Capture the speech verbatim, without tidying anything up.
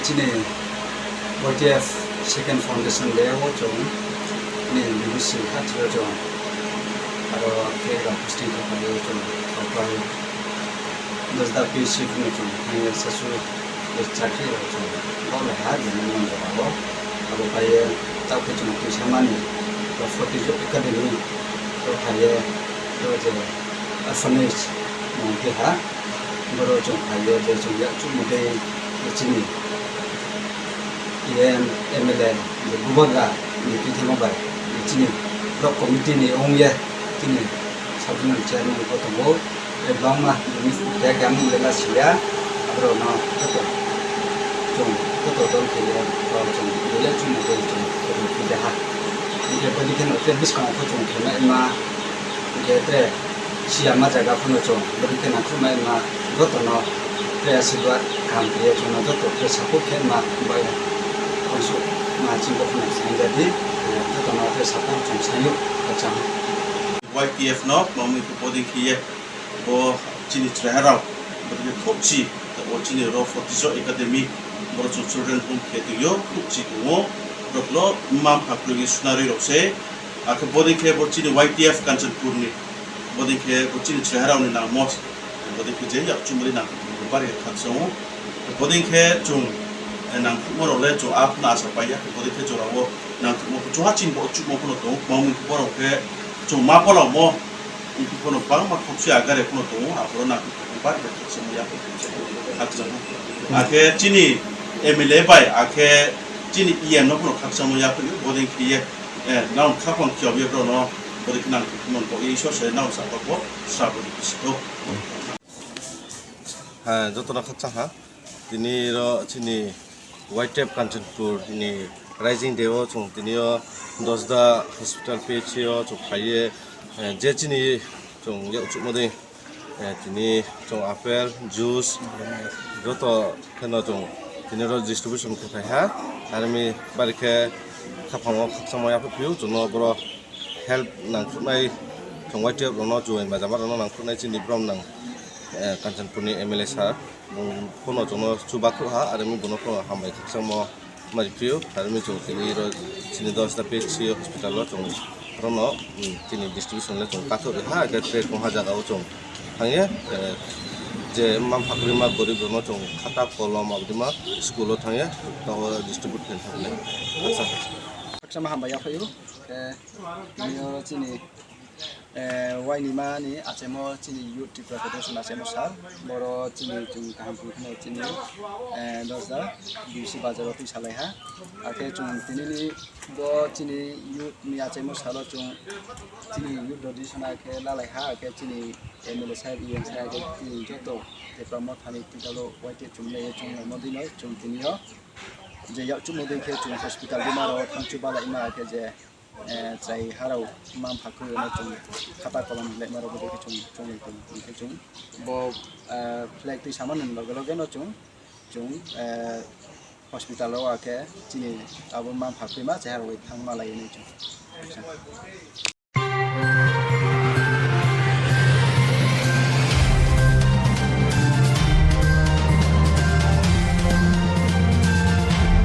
Chini Y T F second foundation day o chwng ni B B C hathio chwng aro khe rok posting khapai o chwng total dosda P C phano chwng thangya sasu chakri rok chwng bo le ha jani mon jora o abo pai ye chakri chwng twi samani to forty academy to phai ye to je orphanage mong khe ha. Boro chwng phai o je chwng yakchu mwtwi chini E M, M L A, je Bubagra ni twi thangma bai chini block committee ni ong ye chini sub zonal chairman bo tongo. Tei kwbangma bini tei kami lela siya aborok no joto chwng joto dol khe ye chwng yakchu mwtwi chwng khulum khe ha. Hingkhe bwdwi kheno tei bwskango khe chwng khe ma. Hingkhe tre siya ma jaga phano chwng bwdwi khe nangkuknai ma jotono tre asirwad kaham khe chwngno joto tre support khe ma bai uansuk ma chwng bokhno sangjadi jotono tre support chwng sanyo khakchang. Y T F no mamwi khe boding khiye bo chini chwrairok bwdwi khe khukchi o chini ro Fortijo Academy boro chwng children home khe twiyo khukchi tongo borokno mma mpha kwrwngwi sunarwi rok se. Akhe boding khe bo chini Y T F Kanchanpur ni, boding khe bo chini chwrairokni nangmo, boding khe je yakchu mwtwi nang bari khe khakchangmo. Boding khe chwng nangkukma rok le chwng a phano asa paiya, boding khe jorao nangkukma chuha chini bo chukma phano tongo, mamwi borok khe chwng ma polamo, wngkhe phano bangma khokchi agare phano tongo, aphuru nangkukma bari khe khakchangmo yapri khakchangmo. Akhe chini M L A bai akhe chini E M no phano khakchangmo yapri, boding khe ye. Eh, nang kha pang kiyok ye bro no, bori khe nang mon ko iso se nang sa ko bo sa bo sito. Ha, joto na khakchang ha. Tini ro chini Y T F Kanchanpur ni Rising Day o chwng tini o Dosda Hospital P H C o chwng phai ye, eh, je chini chwng yakchukma dei. Eh, tini chwng apple, juice, joto kheno chwng tini oro distribution khe phai ha. Aroni bari khe khapang o khakchangma yaphaio chwngno boro help nangkuknai chwng Y T F rokno chwng majama rokno nangkuknai chini borom nang, eh, Kanchanpur ni M L A sir. Bung phano chwngno chubakhuk ha, aroni bono phano hambai khakchangma. Mari phio, aroni chwng tini ro chini Dosda P H C hospital o chwng rono, um, tini distribution le chwng kathok rikha, hwnkhe tei tongha jaga o chwng thangya, eh, je mma mpha kwrwima gorib rokno chwng khata kolom abodima school o thangya, tamo distribute khe thangya. Acha. Khakchangma hambai yaphaio, eh, tini oro chini Eh, waini mani achaimo chini youth Tripura Federation achaimo sir, boro chini chwng kaham phuru kheno chini, eh, Dosda B C bazar o twi salai ha. Akhe chwng tinini bo chini youth ni achaimo salo chwng chini youth rok disona khe lalai ha, akhe chini M L A sir, E M sir, akhe chini joto Tipra Motha ni twi dalo Y T chwng lai chwng lai mo dino chwng tini o je yakchukmo dei khe chwng hospital dima ro thangchu balai ma khe je eh, chai harau mma mpha kwrwino chwng khata kolom lema rok bai khe chwng chwngwi tongo. Hwnkhe chwng bo, eh, flag twi sama nung loge loge no chwng, chwng, eh, hospital o akhe chini abo mma mpha kwrwima chai harau bai thangma lai hwnwi chwng.